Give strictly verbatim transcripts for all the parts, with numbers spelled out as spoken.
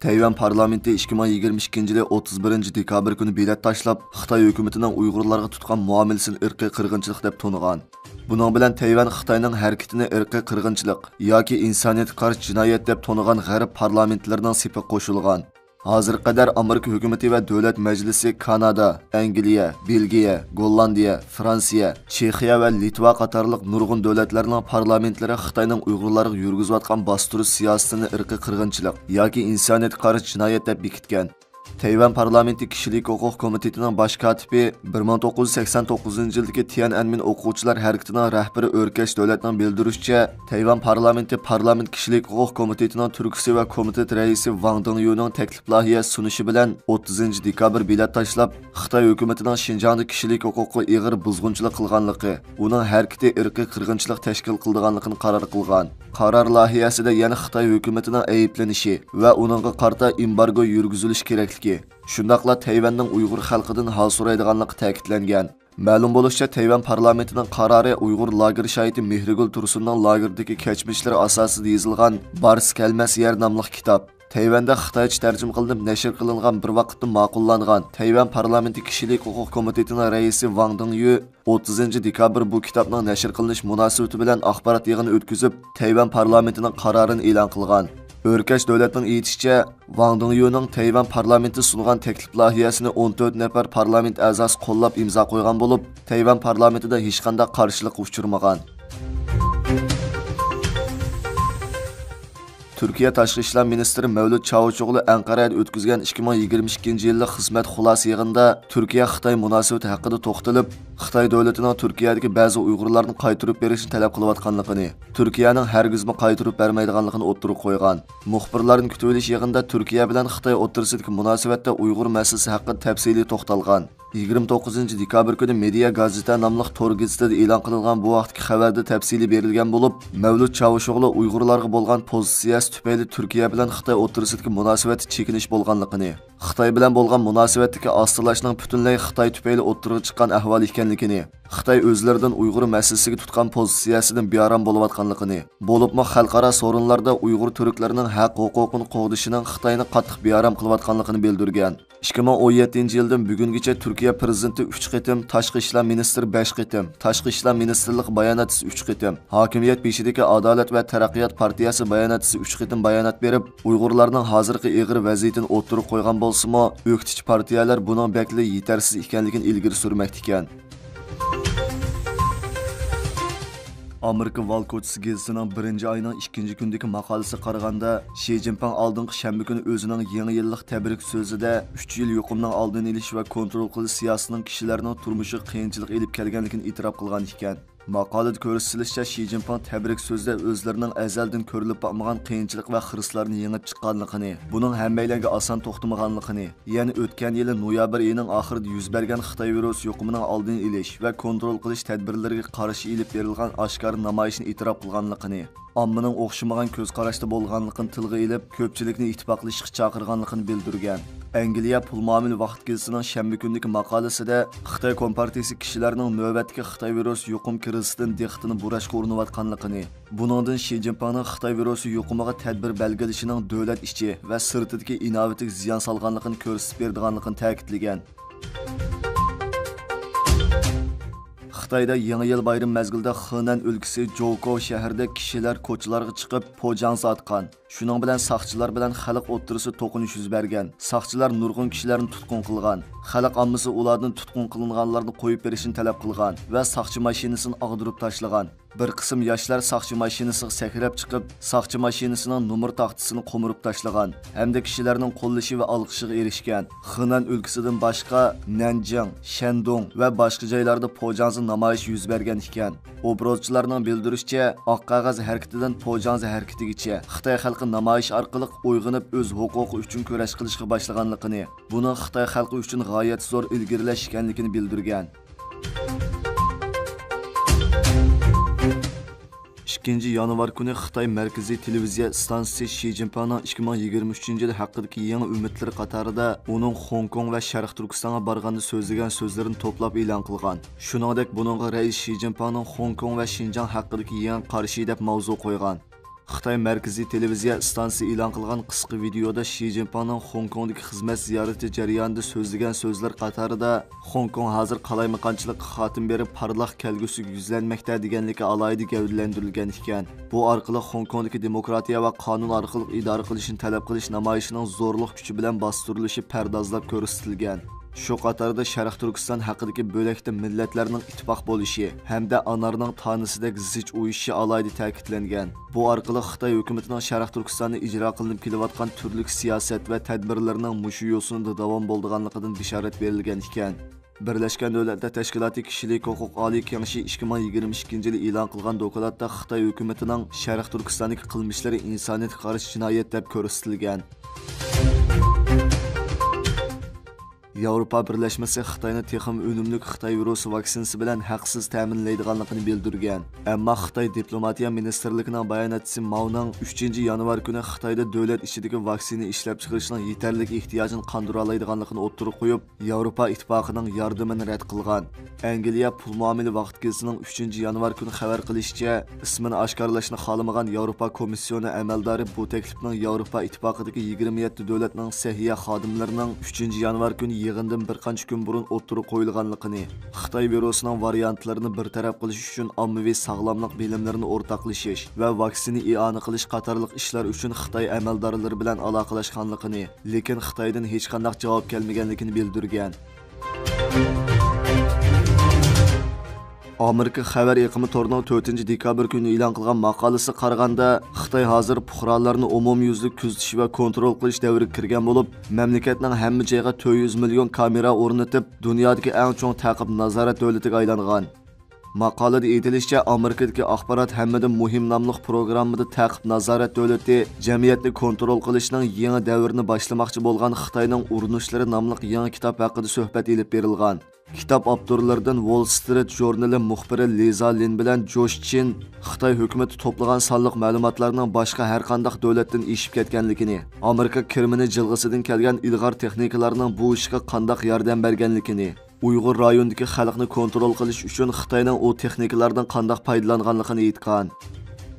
تەيۋەن پارلامېنتى ئىككى مىڭ يىگىرمە ئىككىنچى يىلى ئوتتۇز بىرىنچى دېكابىر كۈنى بېلەت تاشلاپ، خىتاي ھۆكۈمىتىنىڭ ئۇيغۇرلارغا تۇتقان مۇئامىلىسىنى ئىرقىي قىرغىنچىلىق دەپ تونۇغان. بۇنىڭ بىلەن تەيۋەن خىتاينىڭ ھەرىكىتىنى ئىرقىي قىرغىنچىلىق ياكى ئىنسانىيەتكە قارشى جىنايەت دەپ تونۇغان غەرب پارلامېنتلىرىنىڭ سېپىگە قوشۇلغان. ھازىرغا قەدەر ئامېرىكا ھۆكۈمىتى ۋە دۆلەت مەجلىسى كانادا، ئەنگلىيە، بېلگىيە، گوللاندىيە، فرانسىيە، چېخىيە ۋە لىتۋا قاتارلىق نۇرغۇن دۆلەتلەرنىڭ پارلامېنتلىرى خىتاينىڭ ئۇيغۇرلارغا يۈرگۈزۈۋاتقان باستۇرۇش سىياسىتىنى ئىرقىي قىرغىنچىلىق ياكى ئىنسانىيەتكە قارشى جىنايەت دەپ بېكىتكەن. تەيۋەن پارلامېنتى كىشىلىك ھوقۇق كومىتېتىنىڭ باش كاتىپى، بىر مىڭ توققۇز يۈز سەكسەن توققۇزىنچى يىلدىكى تيەنئەنمېن ئوقۇغۇچىلار ھەرىكىتىنىڭ رەھبىرى ئۆركەش دۆلەتنىڭ بىلدۈرۈشىچە، تەيۋەن پارلامېنتى پارلامېنت كىشىلىك ھوقۇق كومىتېتىنىڭ تۈركىسى ۋە كومىتېت رەئىسى ۋاڭ دىڭيۇنىڭ تەكلىپ لايىھەسى سۇنۇشى بىلەن ئوتتۇزىنچى دېكابىر بېلەت تاشلاپ، خىتاي ھۆكۈمىتىنىڭ شىنجاڭدا كىشىلىك ھوقۇققا ئېغىر بۇزغۇنچىلىق قىلغانلىقى، ئۇنىڭ ھەرىكىتى ئىرقىي قىرغىنچىلىق تەشكىل قىلىدىغانلىقىنى قارار قىلغان. قارار لايىھەسىدە يەنە خىتاي ھۆكۈمىتىنىڭ ئەيىبلىنىشى ۋە ئۇنىڭغا قارىتا ئېمبارگو يۈرگۈزۈلۈشى كېرەكلىكى، شۇنداقلا تەيۋەننىڭ ئۇيغۇر خەلقىدىن ھال سورايدىغانلىقى تەكىتلەنگەن. مەلۇم بولۇشىچە، تەيۋەن پارلامېنتىنىڭ قارارى ئۇيغۇر لاگېر شاھىتى مېھرىگۈل تۇرسۇننىڭ لاگېردىكى كەچمىشلىرى ئاساسىدا يېزىلغان بارسا كەلمەس يەر ناملىق كىتاب، تەيۋەندە خىتايچە تەرجىمە قىلىنىپ نەشر قىلىنغان، بىر ۋاقىتتا ماقۇللانغان تەيۋەن پارلامېنتى كىشىلىك ھوقۇق كومىتېتىنىڭ رەئىسى ۋاڭ دىڭيۈ ئوتتۇزىنچى دېكابىر بۇ كىتابنىڭ نەشر قىلىنىش مۇناسىۋىتى بىلەن ئاخبارات يىغىنى ئۆتكۈزۈپ، تەيۋەن پارلامېنتىنىڭ قارارىنى ئېلان قىلغان. ئۆركەش دۆلەتنىڭ ئېيتىشىچە، ۋاڭ دىڭيۈنىڭ تەيۋەن پارلامېنتى سۇنغان تەكلىپ لايىھەسىنى ئون تۆت نەپەر پارلامېنت ئەزاسى قوللاپ ئىمزا قويغان بولۇپ، تەيۋەن پارلامېنتىدا ھېچقانداق قارشىلىققا ئۇچرىمىغان. تۈركىيە تاشقى ئىشلار مىنىستىرى مەۋلۇت چاۋۇشئوغلۇ ئەنقەرەدە ئۆتكۈزگەن ئىككى مىڭ يىگىرمە ئىككىنچى يىللىق خىزمەت خۇلاسە يىغىنىدا تۈركىيە خىتاي مۇناسىۋىتى ھەققىدە توختىلىپ، خىتاي دۆلىتىنىڭ تۈركىيەدىكى بەزى ئۇيغۇرلارنى قايتۇرۇپ بېرىشنى تەلەپ قىلىۋاتقانلىقىنى، تۈركىيەنىڭ ھەرگىزمۇ قايتۇرۇپ بەرمەيدىغانلىقىنى ئوتتۇرىغا قويغان. مۇخبىرلاردىن كۈتۈۋېلىش يىغىنىدا تۈركىيە بىلەن خىتاي ئوتتۇرىسىدىكى مۇناسىۋەتتە ئۇيغۇر مەسىلىسى ھەققىدە تەپسىلىي توختالغان. يىگىرمە توققۇزىنچى دېكابىر كۈنى مېدىا گازېتا ناملىق تور گېزىتىدە ئېلان قىلىنغان بۇ ھەقتىكى خەۋەردە تەپسىلىي بېرىلگەن بولۇپ، مەۋلۇت چاۋۇشئوغلۇ ئۇيغۇرلارغا بولغان پوزىتسىيەسى تۈپەيلى تۈركىيە بىلەن خىتاي ئوتتۇرىسىدىكى مۇناسىۋەتتە چېكىنىش بولغانلىقىنى، خىتاي بىلەن بولغان مۇناسىۋەتتىكى ئاستىلاشنىڭ پۈتۈنلەي خىتاي تۈپەيلى ئوتتۇرىغا چىققان ئەھۋال ئىكەنلىكىنى، خىتاي ئۆزلىرىدىن ئۇيغۇر مەسىلىسىگە تۇتقان پوزىتسىيەسىدىن بىئارام بولۇۋاتقانلىقىنى، بولۇپمۇ خەلقئارا سورۇنلاردا ئۇيغۇر تۈركلىرىنىڭ ھەق ھوقۇقىنى قوغدىشىنىڭ خىتاينى قاتتىق بىئارام قىلىۋاتقانلىقىنى بىلدۈرگەن. ئىككى مىڭ ئون يەتتىنچى يىلدىن بۈگۈنگىچە تۈركىيە پىرېزىدېنتى ئۈچ قېتىم، تاشقى ئىشلار مىنىستىرى بەش قېتىم، تاشقى ئىشلار مىنىستىرلىقى باياناتچىسى ئۈچ قېتىم، ھاكىمىيەت بېشىدىكى ئادالەت ۋە تەرەققىيات پارتىيەسى باياناتچىسى ئۈچ قېتىم بايانات بېرىپ، ئۇيغۇرلارنىڭ ھازىرقى ئېغىر ۋەزىيىتىنى ئوتتۇرىغا قويغان بولسىمۇ، ئۆكتىچى پارتىيەلەر بۇنىڭ بەكلا يېتەرسىز ئىكەنلىكىنى ئىلگىرى سۈرمەكتە ئىكەن. ئامېرىكا ۋال كوچىسى گېزىتىنىڭ بىرىنچى ئاينىڭ ئىككىنچى كۈنىدىكى ماقالىسىگە قارىغاندا، شى جىنپىڭ ئالدىنقى شەنبە كۈنى ئۆزىنىڭ يېڭى يىللىق تەبرىك سۆزىدە ئۈچ يىل يۇقۇمنىڭ ئالدىنى ئېلىش ۋە كونترول قىلىش سىياسىتىنىڭ كىشىلەرنىڭ تۇرمۇشىغا قىيىنچىلىق ئېلىپ كەلگەنلىكىنى ئېتىراپ قىلغان ئىكەن. ماقالىدە كۆرسىتىلىشىچە، شى جىنپىڭ تەبرىك سۆزىدە ئۆزلىرىنىڭ ئەزەلدىن كۆرۈلۈپ باقمىغان قىيىنچىلىق ۋە خىرىسلارنى يېڭىپ چىققانلىقىنى، بۇنىڭ ھەممەيلەنگە ئاسان توختىمىغانلىقىنى، يەنى ئۆتكەن يىلى نويابىر ئېيىنىڭ ئاخىرىدا يۈز بەرگەن خىتاي ۋىرۇسى يۇقۇمىنىڭ ئالدىنى ئېلىش ۋە كونترول قىلىش تەدبىرلىرىگە قارشى ئېلىپ بېرىلغان ئاشكارا نامايىشنى ئېتىراپ قىلغانلىقىنى، ئاممىنىڭ ئوخشىمىغان كۆز قاراشتا بولغانلىقىنى تىلغا ئېلىپ، كۆپچىلىكنى ئىتتىپاقلىشىشقا چاقىرغانلىقىنى بىلدۈرگەن. ئەنگلىيە پۇل مۇئامىلە ۋاقىت گېزىتىنىڭ شەنبە كۈنىدىكى ماقالىسىدە خىتاي كومپارتىيىسى كىشىلەرنىڭ نۆۋەتتىكى خىتاي ۋىرۇسى يۇقۇم كىرىزىسىدىن دىققىتىنى بۇراشقا ئۇرۇنۇۋاتقانلىقىنى، بۇنىڭدىن شى جىنپىڭنىڭ خىتاي ۋىرۇسى يۇقۇمىغا تەدبىر بەلگىلىشىنىڭ دۆلەت ئىچى ۋە سىرتىدىكى ئىناۋىتىگە زىيان سالغانلىقىنى كۆرسىتىپ بېرىدىغانلىقىنى تەكىتلىگەن. خىتايدا يېڭى يىل بايرىمى مەزگىلىدە خېنەن ئۆلكىسى جوكو شەھىرىدە كىشىلەر كوچىلارغا چىقىپ پوجاڭزا ئاتقان. شۇنىڭ بىلەن ساقچىلار بىلەن خەلق ئوتتۇرىسىدا توقۇنۇش يۈز بەرگەن. ساقچىلار نۇرغۇن كىشىلەرنى تۇتقۇن قىلغان. خەلق ئاممىسى ئۇلاردىن تۇتقۇن قىلىنغانلارنى قويۇپ بېرىشنى تەلەپ قىلغان ۋە ساقچى ماشىنىسىنى ئاغدۇرۇپ تاشلىغان. بىر قىسىم ياشلار ساقچى ماشىنىسىغا سەكرەپ چىقىپ، ساقچى ماشىنىسىنىڭ نومۇر تاختىسىنى قومۇرۇپ تاشلىغان ھەمدە كىشىلەرنىڭ قوللىشى ۋە ئالقىشىغا ئېرىشكەن. خېنەن ئۆلكىسىدىن باشقا، نەنجىڭ، شەندۇڭ ۋە باشقا جايلاردا پوجاڭزا نامايىشى يۈز بەرگەن ئىكەن. ئوبرازچىلارنىڭ بىلدۈرۈشىچە، ئاق قەغەز ھەرىكىتىدىن پوجاڭزا ھەرىكىتىگىچە خىتاي خەلقى نامايىش ئارقىلىق ئويغىنىپ، ئۆز ھوقۇقى ئۈچۈن كۈرەش قىلىشقا باشلىغانلىقىنى، بۇنىڭ خىتاي خەلقى ئۈچۈن غايەت زور ئىلگىرىلەش ئىكەنلىكىنى بىلدۈرگەن. ئىككىنچى يانۋار كۈنى خىتاي مەركىزىي تېلېۋىزىيە ئىستانسىسى شى جىنپىڭنىڭ ئىككى مىڭ يىگىرمە ئۈچىنچى يىل ھەققىدىكى يېڭى ئۈمىدلىرى قاتارىدا ئۇنىڭ خوڭكوڭ ۋە شەرقىي تۈركىستانغا بارغاندا سۆزلىگەن سۆزلىرىنى توپلاپ ئېلان قىلغان. شۇنىڭدەك بۇنىڭغا رەئىس شى جىنپىڭنىڭ خوڭكوڭ ۋە شىنجاڭ ھەققىدىكى يېڭى قارىشى دەپ ماۋزۇ قويغان. خىتاي مەركىزىي تېلېۋىزىيە ئىستانسىسى ئېلان قىلغان قىسقا ۋىدېيودا شى جىنپىڭنىڭ خوڭكوڭدىكى خىزمەت زىيارىتى جەريانىدا سۆزلىگەن سۆزلىرى قاتارىدا، خوڭكوڭ ھازىر قالايمىقانچىلىققا خاتىمە بېرىپ، پارلاق كەلگۈسىگە يۈزلەنمەكتە، دېگەنلىكى ئالاھىدە گەۋدىلەندۈرۈلگەن ئىكەن. بۇ ئارقىلىق خوڭكوڭدىكى دېموكراتىيە ۋە قانۇن ئارقىلىق ئىدارە قىلىشنى تەلەپ قىلىش نامايىشىنىڭ زورلۇق كۈچى بىلەن باستۇرۇلۇشى پەردازلاپ كۆرسىتىلگەن. شۇ قاتاردا شەرقىي تۈركىستان ھەققىدىكى بۆلەكتە مىللەتلەرنىڭ ئىتتىپاق بولۇشى ھەمدە ئانارنىڭ تانىسىدەك زىچ ئۇيۇشۇشى ئالاھىدە تەكىتلەنگەن. بۇ ئارقىلىق خىتاي ھۆكۈمىتىنىڭ شەرقىي تۈركىستاندا ئىجرا قىلىنىپ كېلىۋاتقان تۈرلۈك سىياسەت ۋە تەدبىرلىرىنىڭ مۇشۇ يوسۇندا داۋام بولىدىغانلىقىدىن بېشارەت بېرىلگەن ئىكەن. بىرلەشكەن دۆلەتلەر تەشكىلاتى كىشىلىك ھوقۇق ئالىي كېڭىشى ئىككى مىڭ يىگىرمە ئىككىنچى يىلى ئېلان قىلغان دوكلاتتا خىتاي ھۆكۈمىتىنىڭ شەرقىي تۈركىستاندىكى قىلمىشلىرى ئىنسانىيەتكە قارشى جىنايەت دەپ كۆرسىتىلگەن. ياۋروپا بىرلەشمىسى خىتاينى تېخىمۇ ئۈنۈملۈك خىتاي ۋىرۇسى ۋاكسىنىسى بىلەن ھەقسىز تەمىنلەيدىغانلىقىنى بىلدۈرگەن. ئەمما خىتاي دىپلوماتىيە مىنىستىرلىكىنىڭ باياناتچىسى ماۋنىڭ ئۈچىنچى يانۋار كۈنى خىتايدا دۆلەت ئىچىدىكى ۋاكسىنا ئىشلەپچىقىرىشنىڭ يېتەرلىك ئېھتىياجىنى قاندۇرالايدىغانلىقىنى ئوتتۇرىغا قويۇپ، ياۋروپا ئىتتىپاقىنىڭ ياردىمىنى رەت قىلغان. ئەنگلىيە پۇل مۇئامىلە ۋاقىت گېزىتىنىڭ ئۈچىنچى يانۋار كۈنى خەۋەر قىلىشىچە، ئىسمىنى ئاشكارىلاشنى خالىمىغان ياۋروپا كومىسسىيونى ئەمەلدارى بۇ تەكلىپنىڭ ياۋروپا ئىتتىپاقىدىكى يىگىرمە يەتتە دۆلەتنىڭ سەھىيە خادىملىرىنىڭ ئۈچىنچى يانۋار كۈنى يىغىندىن بىر قانچە كۈن بۇرۇن ئوتتۇرىغا قويۇلغانلىقىنى، خىتاي ۋىرۇسىنىڭ ۋارىيانتلىرىنى بىر تەرەپ قىلىش ئۈچۈن ئاممىۋى ساغلاملىق بىلىملىرىنى ئورتاقلىشىش ۋە ۋاكسىنا ئىئانە قىلىش قاتارلىق ئىشلار ئۈچۈن خىتاي ئەمەلدارلىرى بىلەن ئالاقىلەشكەنلىكىنى، لېكىن خىتايدىن ھېچقانداق جاۋاب كەلمىگەنلىكىنى بىلدۈرگەن. ئامېرىكا خەۋەر ئېقىمى تورىنىڭ تۆتىنچى دېكابىر كۈنى ئېلان قىلغان ماقالىسىگە قارىغاندا، خىتاي ھازىر پۇقرالارنى ئومۇميۈزلۈك كۆزىتىش ۋە كونترول قىلىش دەۋرىگە كىرگەن بولۇپ، مەملىكەتنىڭ ھەممە جايىغا تۆت يۈز مىليون كامېرا ئورنىتىپ، دۇنيادىكى ئەڭ چوڭ تەقىب نازارەت دۆلىتىگە ئايلانغان. ماقالىدە ئېيتىلىشىچە، ئامېرىكىدىكى ئاخبارات ھەممىدىن مۇھىم ناملىق پروگراممىدا تەقىب نازارەت دۆلىتى جەمئىيەتنى كونترول قىلىشنىڭ يېڭى دەۋرىنى باشلىماقچى بولغان خىتاينىڭ ئۇرۇنۇشلىرى ناملىق يېڭى كىتاب ھەققىدە سۆھبەت ئېلىپ بېرىلغان. كىتاب ئاپتورلىرىدىن ۋول سترىت ژۇرنىلى مۇخبىرى لىزا لىن بىلەن جوش چىن خىتاي ھۆكۈمىتى توپلىغان سانلىق مەلۇماتلارنىڭ باشقا ھەرقانداق دۆلەتتىن ئېشىپ كەتكەنلىكىنى، ئامېرىكا كىرىمىنى جىلغىسىدىن كەلگەن ئىلغار تېخنىكىلارنىڭ بۇ ئىشقا قانداق ياردەم بەرگەنلىكىنى، ئۇيغۇر رايونىدىكى خەلقنى كونترول قىلىش ئۈچۈن خىتاينىڭ ئۇ تېخنىكىلاردىن قانداق پايدىلانغانلىقىنى ئېيتقان.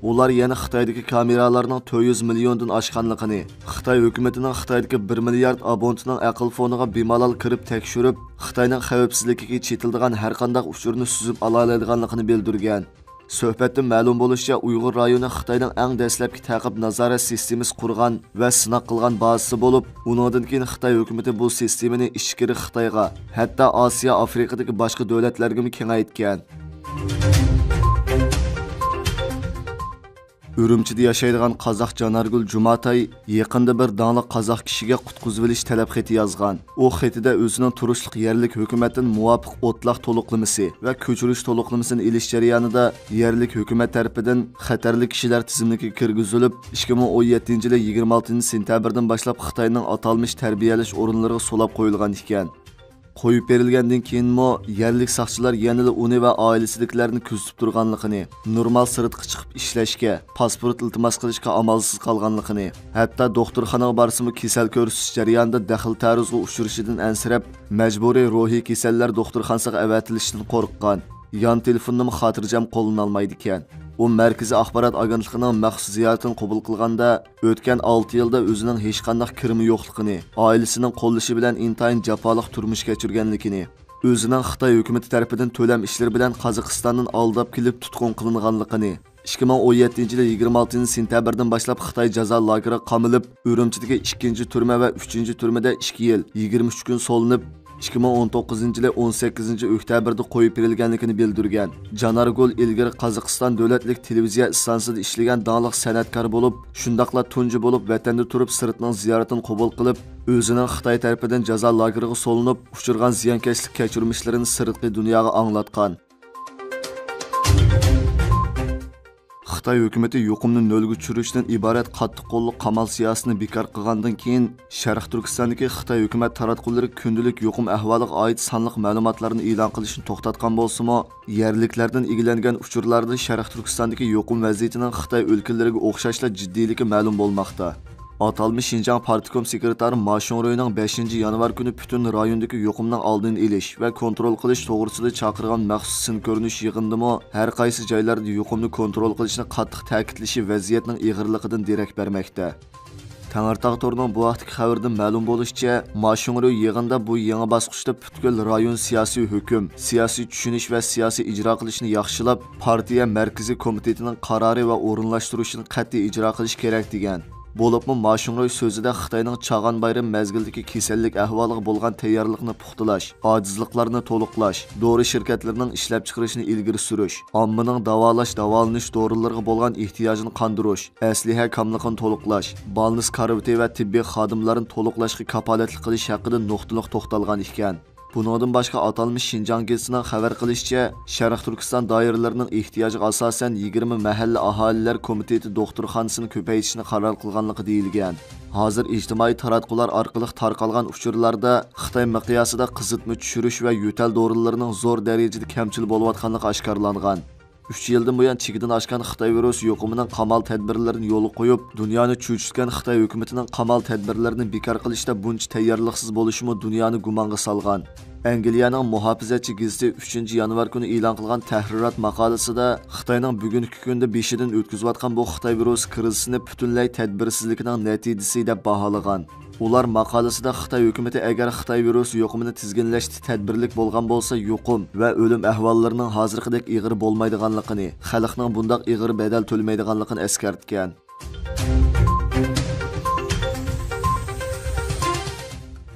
ئۇلار يەنە خىتايدىكى كامېرالارنىڭ تۆت يۈز مىليوندىن ئاشقانلىقىنى، خىتاي ھۆكۈمىتىنىڭ خىتايدىكى بىر مىليارد ئابونتنىڭ ئەقىل فونىغا بىمالال كىرىپ تەكشۈرۈپ، خىتاينىڭ خەۋپسىزلىكىگە چېتىلىدىغان ھەرقانداق ئۇچۇرنى سۈزۈپ ئالالايدىغانلىقىنى بىلدۈرگەن. سۆھبەتتىن مەلۇم بولۇشىچە، ئۇيغۇر رايونى خىتاينىڭ ئەڭ دەسلەپكى تەقىب نازارەت سىستېمىسى قۇرغان ۋە سىناق قىلغان بازىسى بولۇپ، ئۇنىڭدىن كېيىن خىتاي ھۆكۈمىتى بۇ سىستېمىنى ئىچكىرى خىتايغا، ھەتتا ئاسىيا، ئافرىقىدىكى باشقا دۆلەتلەرگىمۇ كېڭەيتكەن. ئۈرۈمچىدە ياشايدىغان قازاق جانارگۈل جۇماتاي يېقىندا بىر داڭلىق قازاق كىشىگە قۇتقۇزۇۋېلىش تەلەپ خېتى يازغان. ئۇ خېتىدە ئۆزىنىڭ تۇرۇشلۇق يەرلىك ھۆكۈمەتتىن مۇۋاپىق ئوتلاق تولۇقلىمىسى ۋە كۆچۈرۈش تولۇقلىمىسىنى ئېلىش جەريانىدا يەرلىك ھۆكۈمەت تەرىپىدىن خەتەرلىك كىشىلەر تىزىملىكىگە كىرگۈزۈلۈپ، ئىككى مىڭ ئون يەتتىنچى يىلى يىگىرمە ئالتىنچى سېنتەبىردىن باشلاپ خىتاينىڭ ئاتالمىش تەربىيەلەش ئورۇنلىرىغا سولاپ قويۇلغان ئىكەن. قويۇپ بېرىلگەندىن كېيىنمۇ يەرلىك ساقچىلار يەنىلا ئۇنى ۋە ئائىلىسىدىكىلەرنى كۆزىتىپ تۇرغانلىقىنى، نورمال سىرتقا چىقىپ ئىشلەشكە، پاسپورت ئىلتىماس قىلىشقا ئامالسىز قالغانلىقىنى، ھەتتا دوختۇرخانىغا بارسىمۇ كېسەل كۆرسىتىش جەريانىدا دەخلى تەرۇزغا ئۇچرىشىدىن ئەنسىرەپ، مەجبۇرىي روھىي كېسەللەر دوختۇرخانىسىغا ئەۋەتىلىشىدىن قورققان. يان تېلېفوننىمۇ خاتىرجەم قوللىنالمايدىكەن. ئۇ مەركىزىي ئاخبارات ئاگېنتلىقىنىڭ مەخسۇس زىيارىتىنى قوبۇل قىلغاندا، ئۆتكەن ئالتە يىلدا ئۆزىنىڭ ھېچقانداق كىرىمى يوقلۇقىنى، ئائىلىسىنىڭ قوللىشى بىلەن ئىنتايىن جاپالىق تۇرمۇش كەچۈرگەنلىكىنى، ئۆزىنىڭ خىتاي ھۆكۈمىتى تەرىپىدىن تۆلەم ئىشلىرى بىلەن قازاقىستاندىن ئالداپ كېلىپ تۇتقۇن قىلىنغانلىقىنى، ئىككى مىڭ ئون يەتتىنچى يىلى يىگىرمە ئالتىنچى سېنتەبىردىن باشلاپ خىتاي جازا لاگېرىغا قامىلىپ، ئۈرۈمچىدىكى ئىككىنچى تۈرمە ۋە ئۈچىنچى تۈرمىدە ئىككى يىل، يىگىرمە ئۈچ كۈن سولىنىپ، ئىككى مىڭ ئون توققۇزىنچى يىلى ئون سەككىزىنچى ئۆكتەبىردە قويۇپ بېرىلگەنلىكىنى بىلدۈرگەن. جانارگۈل ئىلگىرى قازاقىستان دۆلەتلىك تېلېۋىزىيە ئىستانسىسىدا ئىشلىگەن داڭلىق سەنئەتكار بولۇپ، شۇنداقلا تۇنجى بولۇپ ۋەتەندە تۇرۇپ سىرتنىڭ زىيارىتىنى قوبۇل قىلىپ، ئۆزىنىڭ خىتاي تەرىپىدىن جازا لاگېرىغا سولىنىپ، ئۇچرىغان زىيانكەشلىك كەچۈرمىشلىرىنى سىرتقى دۇنياغا ئاڭلاتقان. خىتاي ھۆكۈمىتى يۇقۇمنى نۆلگە چۈشۈرۈشتىن ئىبارەت قاتتىق قوللۇق قامال سىياسىتىنى بىكار قىلغاندىن كېيىن، شەرقىي تۈركىستاندىكى خىتاي ھۆكۈمەت تاراتقۇلىرى كۈندىلىك يۇقۇم ئەھۋالىغا ئائىت سانلىق مەلۇماتلارنى ئېلان قىلىشنى توختاتقان بولسىمۇ، يەرلىكلەردىن ئىگىلەنگەن ئۇچۇرلاردا شەرقىي تۈركىستاندىكى يۇقۇم ۋەزىيىتىنىڭ خىتاي ئۆلكىلىرىگە ئوخشاشلا جىددىيلىكى مەلۇم بولماقتا. ئاتالمىش شىنجاڭ پارتكوم سېكرېتارى ما شۇڭرۇينىڭ بەشىنچى يانۋار كۈنى پۈتۈن رايوندىكى يۇقۇمنىڭ ئالدىنى ئېلىش ۋە كونترول قىلىش توغرىسىدا چاقىرغان مەخسۇس سىن كۆرۈنۈش يىغىنىدىمۇ ھەر قايسى جايلاردا يۇقۇمنى كونترول قىلىشنى قاتتىق تەكىتلىشى ۋەزىيەتنىڭ ئېغىرلىقىدىن دېرەك بەرمەكتە. تەڭرىتاغ تورىنىڭ بۇ ھەقتىكى خەۋىرىدىن مەلۇم بولۇشىچە، ما شۇڭرۇي يىغىندا بۇ يېڭى باسقۇچتا پۈتكۈل رايون سىياسىي ھۆكۈم، سىياسىي چۈشىنىش ۋە سىياسىي ئىجرا قىلىشنى ياخشىلاپ، پارتىيە مەركىزىي كومىتېتىنىڭ قارارى ۋە ئورۇنلاشتۇرۇشىنى قەتئىي ئىجرا قىلىش كېرەك، دېگەن. بولۇپمۇ ما شۇڭرۇي سۆزىدە خىتاينىڭ چاغان بايرىمى مەزگىلىدىكى كېسەللىك ئەھۋالىغا بولغان تەييارلىقنى پۇختىلاش، ئاجىزلىقلارنى تولۇقلاش، دورا شىركەتلىرىنىڭ ئىشلەپچىقىرىشىنى ئىلگىرى سۈرۈش، ئاممىنىڭ داۋالاش، داۋالىنىش دورىلىرىغا بولغان ئېھتىياجىنى قاندۇرۇش، ئەسلىھە كاملىقىنى تولۇقلاش، بالنىس كارىۋىتى ۋە تېببىي خادىملارنى تولۇقلاشقا كاپالەتلىك قىلىش ھەققىدە نۇقتىلىق توختالغان ئىكەن. بۇنىڭدىن باشقا، ئاتالمىش شىنجاڭ گېزىتىنىڭ خەۋەر قىلىشىچە، شەرقىي تۈركىستان دائىرىلىرىنىڭ ئېھتىياجىغا ئاساسەن، يىگىرمە مەھەللە ئاھالىلەر كومىتېتى دوختۇرخانىسىنى كۆپەيتىشنى قارار قىلغانلىقى دېيىلگەن. ھازىر ئىجتىمائىي تاراتقۇلار ئارقىلىق تارقالغان ئۇچۇرلاردا خىتاي مىقياسىدا قىزىتما چۈشۈرۈش ۋە يۆتەل دورىلىرىنىڭ زور دەرىجىدە كەمچىل بولۇۋاتقانلىقى ئاشكارىلانغان. ئۈچ يىلدىن بۇيان چېكىدىن ئاشقان خىتاي ۋىرۇسى يۇقۇمىنىڭ قامال تەدبىرلىرىنى يولغا قويۇپ، دۇنيانى چۆچۈتكەن خىتاي ھۆكۈمىتىنىڭ قامال تەدبىرلىرىنى بىكار قىلىشتا بۇنچە تەييارلىقسىز بولۇشىمۇ دۇنيانى گۇمانغا سالغان. ئەنگلىيەنىڭ مۇھاپىزەتچى گېزىتى ئۈچىنچى يانۋار كۈنى ئېلان قىلغان تەھرىرات ماقالىسىدا خىتاينىڭ بۈگۈنكى كۈندە بېشىدىن ئۆتكۈزۈۋاتقان بۇ خىتاي ۋىرۇسى كىرىزىسىنى پۈتۈنلەي تەدبىرسىزلىكىنىڭ نەتىجىسى دەپ باھالىغان. ئۇلار ماقالىسىدە خىتاي ھۆكۈمىتى ئەگەر خىتاي ۋىرۇسى يۇقۇمىنى تىزگىنلەشتە تەدبىرلىك بولغان بولسا، يۇقۇم ۋە ئۆلۈم ئەھۋاللىرىنىڭ ھازىرقىدەك ئېغىر بولمايدىغانلىقىنى، خەلقنىڭ بۇنداق ئېغىر بەدەل تۆلىمەيدىغانلىقىنى ئەسكەرتكەن.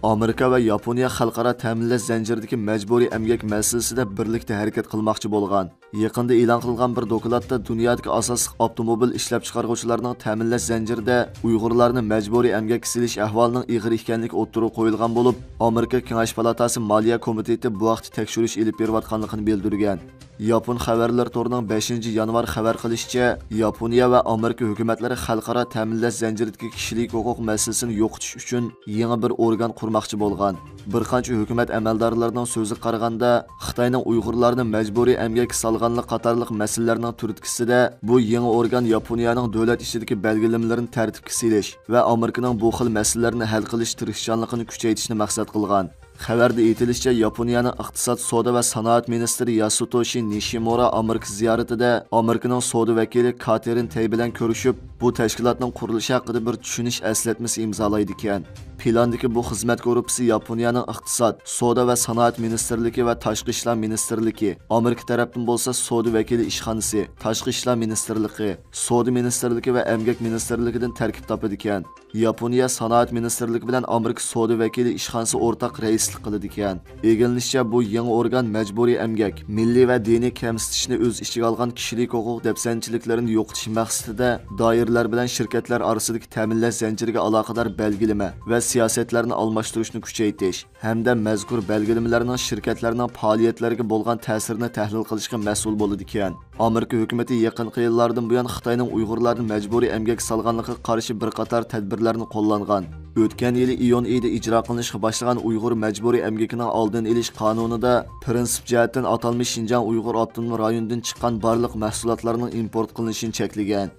ئامېرىكا ۋە ياپونىيە خەلقئارا تەمىنلەش زەنجىرىدىكى مەجبۇرىي ئەمگەك مەسىلىسىدە بىرلىكتە ھەرىكەت قىلماقچى بولغان. يېقىندا ئېلان قىلغان بىر دوكلاتتا دۇنيادىكى ئاساسلىق ئاپتوموبىل ئىشلەپچىقارغۇچىلارنىڭ تەمىنلەش زەنجىرىدە ئۇيغۇرلارنى مەجبۇرىي ئەمگەككە سېلىش ئەھۋالىنىڭ ئېغىر ئىكەنلىكى ئوتتۇرىغا قويۇلغان بولۇپ، ئامېرىكا كېڭەش پالاتاسى مالىيە كومىتېتى بۇ ھەقتە تەكشۈرۈش ئېلىپ بېرىۋاتقانلىقىنى بىلدۈرگەن. ياپون خەۋەرلىرى تورىنىڭ بەشىنچى يانۋار خەۋەر قىلىشىچە، ياپونىيە ۋە ئامېرىكا ھۆكۈمەتلىرى خەلقئارا تەمىنلەش زەنجىرىدىكى كىشىلىك ھوقۇق مەسىلىسىنى يوقىتىش ئۈچۈن يېڭى بىر ئورگان قۇرماقچى بولغان. بىر قانچە ھۆكۈمەت ئەمەلدارلىرىنىڭ سۆزىگە قارىغاندا، خىتاينىڭ ئۇيغۇرلارنى مەجبۇرىي ئەمگەككە سالغانلىقى قاتارلىق مەسىلىلەرنىڭ تۈرتكىسىدە، بۇ يېڭى ئورگان ياپونىيەنىڭ دۆلەت ئىچىدىكى بەلگىلىمىلىرىنى تەرتىپكە سېلىش ۋە ئامېرىكىنىڭ بۇ خىل مەسىلىلەرنى ھەل قىلىش تىرىشچانلىقىنى كۈچەيتىشنى مەقسەت قىلغان. خەۋەردە ئېيتىلىشىچە، ياپونىيەنىڭ ئىقتىساد، سودا ۋە سانائەت مىنىستىرى ياسۇتوشى نىشىمۇرا ئامېرىكا زىيارىتىدە ئامېرىكىنىڭ سودا ۋەكىلى كاتېرىن تەي بىلەن كۆرۈشۈپ، بۇ تەشكىلاتنىڭ قۇرۇلۇشى ھەققىدە بىر چۈشىنىش ئەسلەتمىسى ئىمزالايدىكەن. پىلاندىكى بۇ خىزمەت گۇرۇپپىسى ياپونىيەنىڭ ئىقتىساد، سودا ۋە سانائەت مىنىستىرلىكى ۋە تاشقى ئىشلار مىنىستىرلىكى، ئامېرىكا تەرەپتىن بولسا سودا ۋەكىلى ئىشخانىسى، تاشقى ئىشلار مىنىستىرلىقى، سودا مىنىستىرلىكى ۋە ئەمگەك مىنىستىرلىكىدىن تەركىب تاپىدىكەن. ياپونىيە سانائەت مىنىستىرلىكى بىلەن ئامېرىكا سودا ۋەكىلى ئىشخانىسى ئورتاق رەئىسلىك قىلىدىكەن. ئىگىلىنىشىچە، بۇ يېڭى ئورگان مەجبۇرىي ئەمگەك، مىللىي ۋە دىنىي كەمسىتىشنى ئۆز ئىچىگە ئالغان كىشىلىك ھوقۇق دەپسەندىچىلىكلىرىنى يوقىتىش مەقسىتىدە دائىرىلەر بىلەن شىركەتلەر ئارىسىدىكى تەمىنلەش زەنجىرىگە ئالاقىدار بەلگىلىمە ۋە سىياسەتلەرنى ئالماشتۇرۇشنى كۈچەيتىش ھەمدە مەزكۇر بەلگىلىمىلەرنىڭ شىركەتلەرنىڭ پائالىيەتلىرىگە بولغان تەسىرىنى تەھلىل قىلىشقا مەسئۇل بولىدىكەن. ئامېرىكا ھۆكۈمىتى يېقىنقى يىللاردىن بۇيان خىتاينىڭ ئۇيغۇرلارنى مەجبۇرىي ئەمگەككە سالغانلىقىغا قارشى بىر قاتار تەدبىرلەرنى قوللانغان. ئۆتكەن يىلى ئىيۇن ئېيىدا ئىجرا قىلىنىشقا باشلىغان ئۇيغۇر مەجبۇرىي ئەمگىكىنىڭ ئالدىنى ئېلىش قانۇنىدا پىرىنسىپ جەھەتتىن ئاتالمىش شىنجاڭ ئۇيغۇر ئاپتونوم رايونىدىن چىققان بارلىق مەھسۇلاتلارنىڭ ئىمپورت قىلىنىشىنى چەكلىگەن.